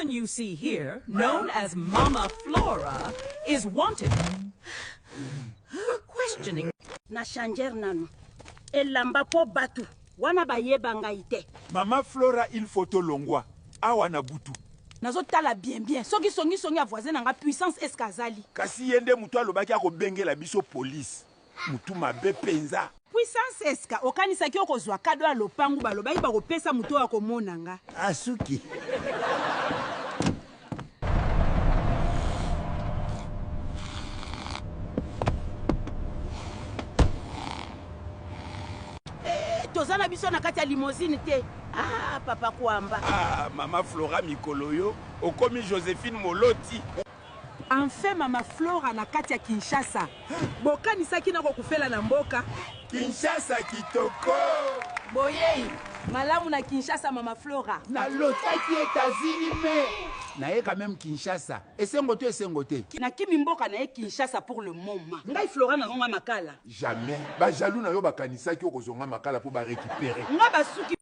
woman you see here, known as Mama Flora, is wanted for questioning. Na changer nanu elamba po batu wana bayeba ngai te. Mama Flora il faut tolongwa awa na butu. Nazo tala bien bien soki songi songi ya voisin na nga puissance est ce que azali. Kasi ye nde mutu alobaki ako bengela biso police. Mutu mabe penza. Puissance eska okanisaki oko zua kado ya lopangu balobaki bako pesa mutu oyo ako mona nga. Asuki. Eh, toza na biso na kati ya limousine te. Ah, papa Kwamba. Ah, mama Flora mikolo yo okomi Josephine Moloti. Enfin mama Flora na kati ya Kinshasa. Bokanisaki nako kufela na mboka? Kinshasa kitoko. Boyeyi malamu na Kinshasa mama Flora. Nalotaki Etats-Unis mais naye quand même Kinshasa. Esengo to esengo te? Nakimi mboka naye Kinshasa pour le moment. Ngai Flora nazonga Makala. Jamais. Ba jaloux na yo bakanisaki okozonga Makala po ba recuperer. Nga basuki.